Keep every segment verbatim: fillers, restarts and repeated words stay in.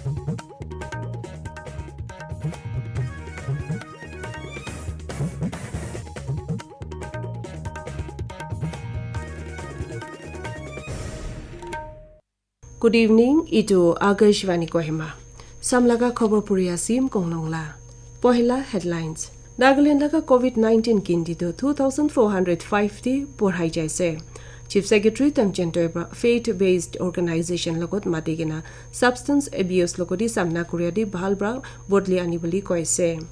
Good evening, itu Akashvani Kohima. Samlaga khobor puri asim konglong la. Pohila headlines. Nagaland laga covid nineteen ginti tu two thousand four hundred five ti porhai jaise. Chief Secretary Temjen Toibra faith-based organization logot mati kena substance abuse logoti samna kuria di bhal bra bodli ani boli koise.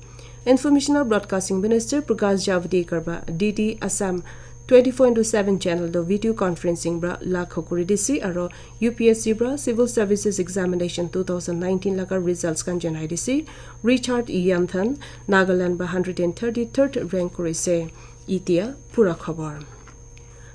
Informational Broadcasting Minister Prakash Javadekar ba D D Assam twenty-four into seven channel do video conferencing bra lakho kuri disi aro U P S C bra Civil Services Examination two thousand nineteen laga results kan janai disi. Richard Yanthan Nagaland ba hundred and thirty-third rank kurise. Itia pura khobor.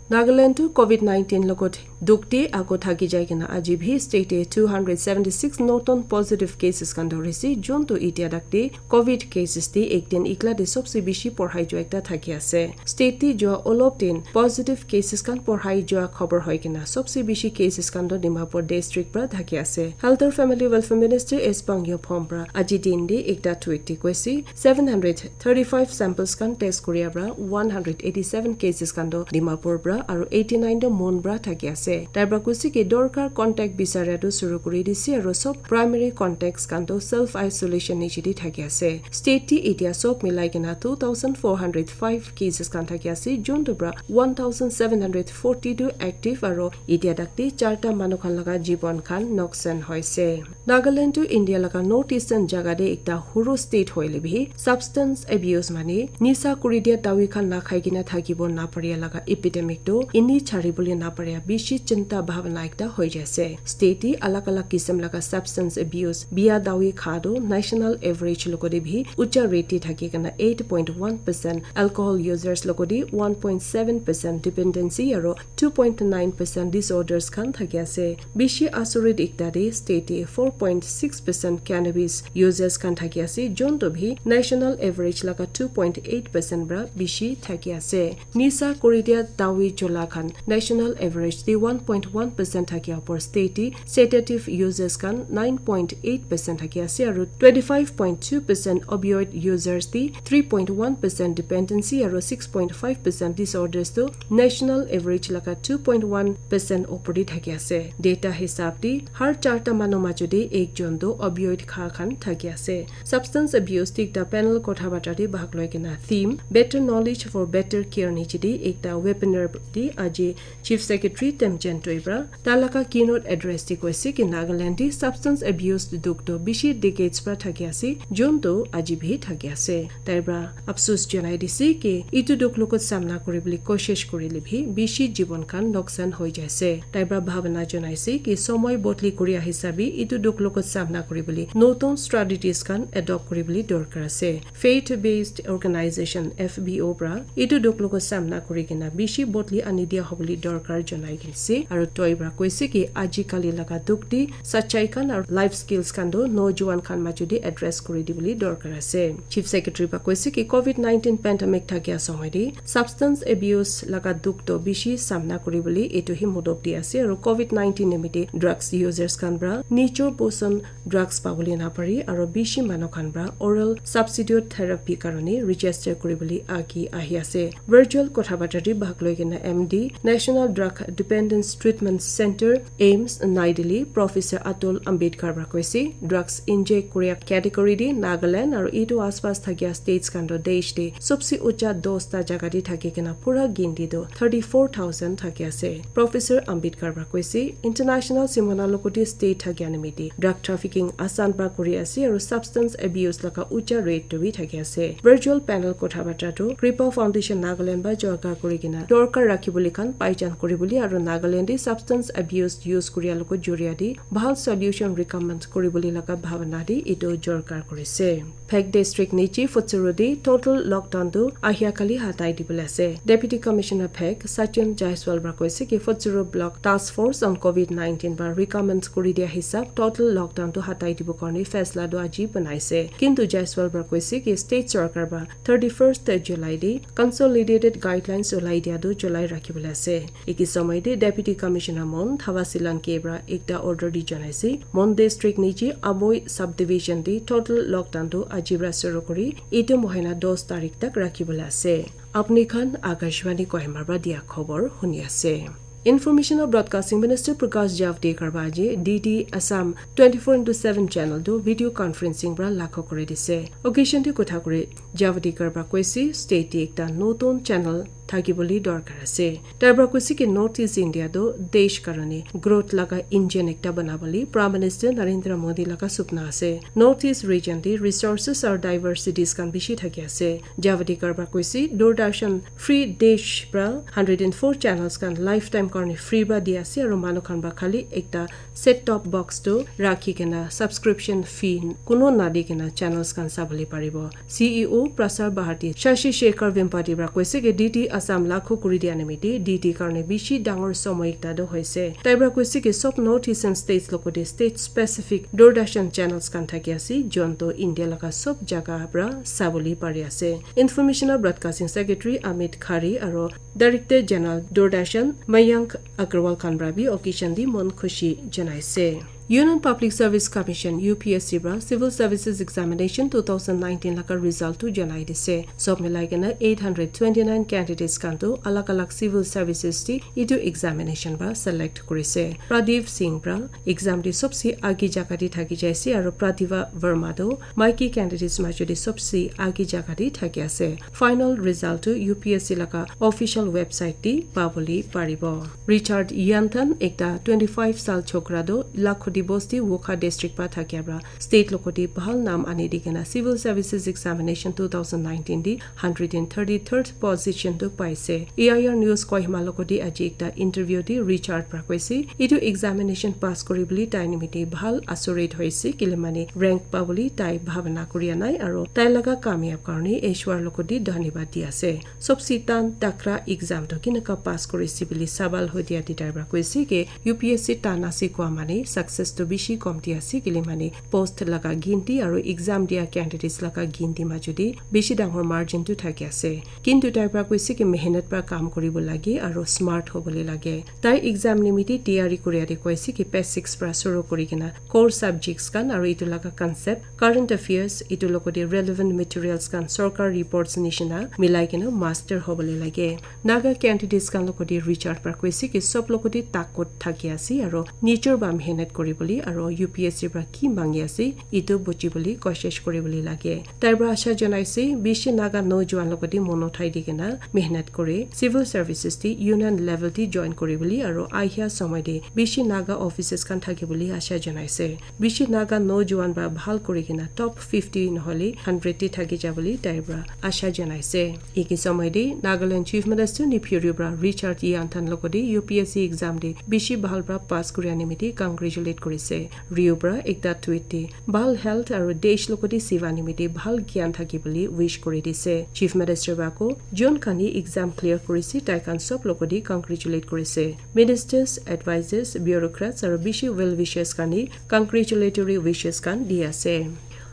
Nagaland tu covid nineteen logot dukti ako thaki jai kena aji bhi state e two hundred seventy-six noton positive cases kan dorisi, jun tu itia dakti covid cases ti ek din ikla de sobse bishi porhai jo ekta thaki ase. State ti jo olop din positive cases kan porhai jo khobor hoi kena sobse bishi cases kan do Dimapur district pra thaki ase. Health or Family Welfare Minister S Pangyo Phom pra aji din de ekta tweet ti koisi, seven hundred thirty-five samples kan test kuria pra one hundred eighty-seven cases kan do Dimapur pra aro eighty-nine do Mon pra thaki ase. Tai pra kusi ki dorkar contact bisaria do suru kuri disi aro sob primary contacts kan do self isolation niche di thaki ase. State ti itia sob milai kena two thousand four hundred five cases kan thaki ase, jun tu pra one thousand seven hundred forty do active aro itia dakti charta manu kan laga jibon kan noksan hoise. Nagaland tu India laga North Eastern jaga de ekta huru state hoile bhi substance abuse mane nisa kuri dia dawi khan na khai kena thakibo na paria laga epidemic tu ini chari bole na paria bishi chinta bhabna ekta hoi jaise. State ti alag alag kisam laga substance abuse bia dawi kha tu national average logo de bhi ucha rate te thaki kena eight point one percent, alcohol users logo de one point seven percent, dependency aro two point nine percent disorders khan thaki ase. Bishi asurit ekta de state e four point six percent cannabis users khan thaki ase, jun tu bhi national average laga two point eight percent pra bishi thaki ase. Nisa kuri dia dawi chola khan national average de one point one percent thaki apor state e sedative users khan nine point eight percent thaki ase aro twenty-five point two percent opioid users de three point one percent dependency aro six point five percent disorders tu national average laga two point one percent opor de thaki ase. Data hisab de har charta manu majo de ekjon tu opioid kha khan thaki ase. Substance abuse te ekta panel kotha batra de bhag loi kena theme Better Knowledge for Better Care niche de ekta webinar de aji Chief Secretary Temjen Toibra tai laga keynote address te koise ki Nagaland te substance abuse dukh to bishi decades pra thaki ase, jun to aji bhi thaki ase. Tai pra afsus janai dise ki itu dukh logot samna kuribole koshish kurile bhi bishi jibon khan noksan hoi jaise. Tai pra bhabana janaise ki somoi bodli kuri ahisa bi itu dukh logot samna kuribole notun strategies khan adopt kuribole dorkar ase. Faith-based organization, F B O, pra etu dukh logot samna kuri kena bishi bodli ani dia hobole dorkar janai kena ase. Aru toi pra koise ki aji kali laga dukh te sachai khan aru life skills khan toh nojuan khan majo te address kuri dibole dorkar ase. Chief Secretary pra koise ki covid nineteen pandemic thakia somoi te substance abuse laga dukh toh bishi samna kuribole etu hi modop di ase aru covid nineteen nimite drugs users khan pra nijor poson drugs pabole napari aru bishi manu khan pra oral substitute therapy karone register kuribole agi ahi ase. Virtual kotha batra te bhag loi kena M D, National Drug Dependence Treatment Center, AIIMS, Nai Delhi, Professor Atul Ambedkar pra koise, drugs inject kuria category te Nagaland aru etu aspas thakia states khan toh desh te sobse ucha dosta jaga te thaki kena pura ginti toh thirty four thousand thaki ase. Professor Ambedkar pra koise, international simana logote state thakia nimite drug trafficking asan pra kuri ase aru substance abuse laga ucha rate toh bi thaki ase. Virtual panel kotha batra toh Kripa Foundation Nagaland pra jorkar kuri kena dorkar rakhi bole khan paijan kuri bole aru Nagaland te substance abuse use kuria logot joria te bhal solution recommend kuri bole laga bhabana te etu jorkar kuri ase. Phek district niche Futsero te total lockdown tu ahia kali hatai dibole ase. Deputy Commissioner Phek Satyan Jaiswal pra koise ki Futsero Block Task Force on covid nineteen pra recommend kuri dia hisab total lockdown tu hatai dibo karone faisla tu aji banaise. Kintu Jaiswal pra koise ki state sorkar pra thirty first July te consolidated guidelines ulai dia tu cholai rakhi bole ase. Eki somoi te Deputy Commissioner Mon Thawasilang K pra ekta order di janaise. Mon District niji Amoi Subdivision di total lockdown tu aji pra suru kuri etu mohina dos tarik tak rakhi bole ase. Apni khan Akashvani Kohima pra dia khobor huni ase. Information and Broadcasting Minister Prakash Javadekar ba aji D D Assam twenty-four into seven channel tu video conferencing pra lakho kuri dise. Occasion te kotha kuri Javadekar ba koise state te ekta notun channel thaki bole dorkar ase. Tar pra koise ki North East India tu desh karone growth laga engine ekta bana bole Prime Minister Narendra Modi laga supna ase. North East region te resources aru diversities khan bishi thaki ase. Javadekar ba koise Doordarshan free desh pra hundred and four channels khan lifetime karone free pra di ase aru manu khan ba khali ekta set top box tu rakhi kena subscription fee kuno nadi kena channels khan sabole paribo. C E O Prasar Bharati Shashi Shekhar Vempati pra koise ke D D Assam lakho kuri dia nimite D D karone bishi dangor somoy ekta do hoise. Tai pra koise ke sob North Eastern states logote state specific Doordarshan channels khan thaki ase, jonto India laga sob jaga pra sabole pari ase. Information and Broadcasting Secretary Amit Khare aro Director General Doordarshan Mayank Agarwal khan pra bi occasion di mon khushi janaise. Union Public Service Commission U P S C pra Civil Services Examination two thousand nineteen laga result tu janai dise. Sob milai kena eight hundred twenty-nine candidates khan tu alag alag civil services di itu examination pra select kurise. Pradeep Singh pra exam di sobse agi jaga di thaki jaise aro Pratibha Verma tu maiki candidates majo di sobse agi jaga di thaki ase. Final result tu U P S C laga official website di pabole paribo. Richard Yanthan ekta twenty-five sal chokra do Lakho Dibos di Wokha district pa thakia pra state logote bhal nam ani di kena Civil Services Examination two thousand nineteen di hundred and thirty-third position tu paise. A I R News Kohima logote aji ekta interview di Richard pra koise itu examination pass kuri bole tai nimite bhal asurit hoise kile mane rank pabole tai bhabana kuria nai aro tai laga kamyab karone Ishwar logote dhanyabad di ase. Sobse tan takra exam to kinaka pass kurise bole sawal hodia di tai pra koise ke U P S C tan ase koa mane success to bishi kom di ase kile mane post laga ginti aro exam dia candidates laga ginti majo di bishi dangor margin tu thaki ase. Kintu tai pra koise ke mehnat pra kam kuribo lage aro smart hobole lage. Tai exam nimite tiyari kuria de koise ke basics pra suru kuri kena core subjects khan aro itu laga concept, current affairs, itu logote relevant materials khan sorkar reports nishina milai kena master hobole lage. Naga candidates khan logote Richard pra koise ki sob logote takot thaki ase aro nijor ba mehnat kuri bole aro U P S C pra ki mangi ase itu buji bole koshish kuri bole lage. Tai pra asha janaise bishi Naga nojuan logote mon uthai di kena mehnat kure civil services te union level te join kuri bole aro ahia somoy te bishi Naga offices khan thaki bole asha janaise. Bishi Naga nojuan pra bhal kuri kena top fifty nohole hundred te thaki ja bole tai pra asha janaise. Eki somoy te Nagaland Chief Minister Neiphiu Rio pra Richard Yanthan logote U P S C exam te bishi bhal pra pass kuria nimite congratulate kurise. Rio pra ekta tweet te bhal health aro desh logote seva nimite bhal gyan thaki bole wish kuri dise. Chief Minister pra ko jon khan he exam clear kurise tai khan sob logote congratulate kurise. Ministers, advisors, bureaucrats aro bishi well wishers khan he congratulatory wishes khan di ase.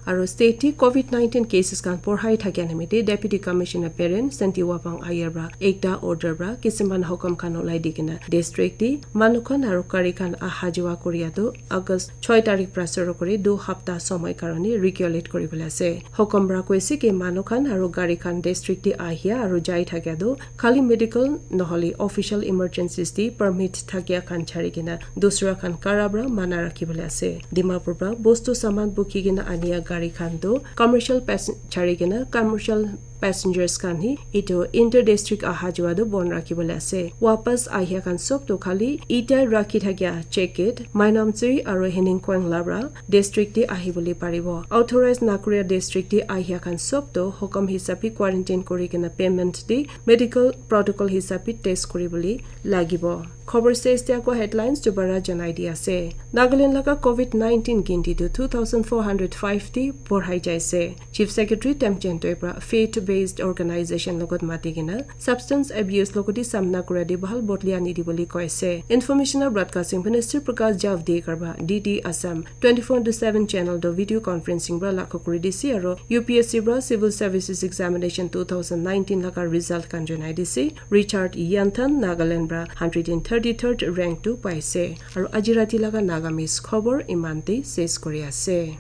Aro state te covid nineteen cases khan porhai thakia nimite Deputy Commissioner Peren Santi Wapang Ayer pra ekta order pra kisiman hukum khan ulai di kena district te manu khan aro gari khan aha jawa kuria tu August choi tarik pra suru kuri du hapta somoy karone regulate kuri bole ase. Hukum pra koise ki manu khan aro gari khan district te ahia aro jai thakia tu khali medical nohole official emergencies te permit thakia khan chari kena dusra khan kara pra mana rakhi bole ase. Dimapur pra bostu saman bukhi kena ania gari khan tu commercial pas- chari kena commercial passengers khan he itu inter district aha jawa tu bon rakhi bole ase. Wapas ahia khan sob tu khali itai rakhi thakia check gate Mainamchui aro Heningkwang labra district te ahi bole paribo. Authorized nakuria district te ahia khan sob tu hukum hisab hi quarantine kuri kena payment di medical protocol hisab hi test kuri bole lagibo. Khobor se este ako headlines dubara janai di ase. Nagaland laga covid nineteen ginti tu two thousand four hundred five te porhai jaise. Chief Secretary Temjen Toi pra faith based organization logot mati kena substance abuse logote samna kura di bhal bodli ani di bole koise. Information and Broadcasting Minister Prakash Javadekar pra D D Assam twenty-four into seven channel do video conferencing pra lakho kuri dise aro U P S C pra Civil Services Examination two thousand nineteen laga result khan janai dise. Richard Yanthan Nagaland pra hundred and thirty third rank tu paise. Aru aji rati laga Nagamese khobor iman te ses kuri ase.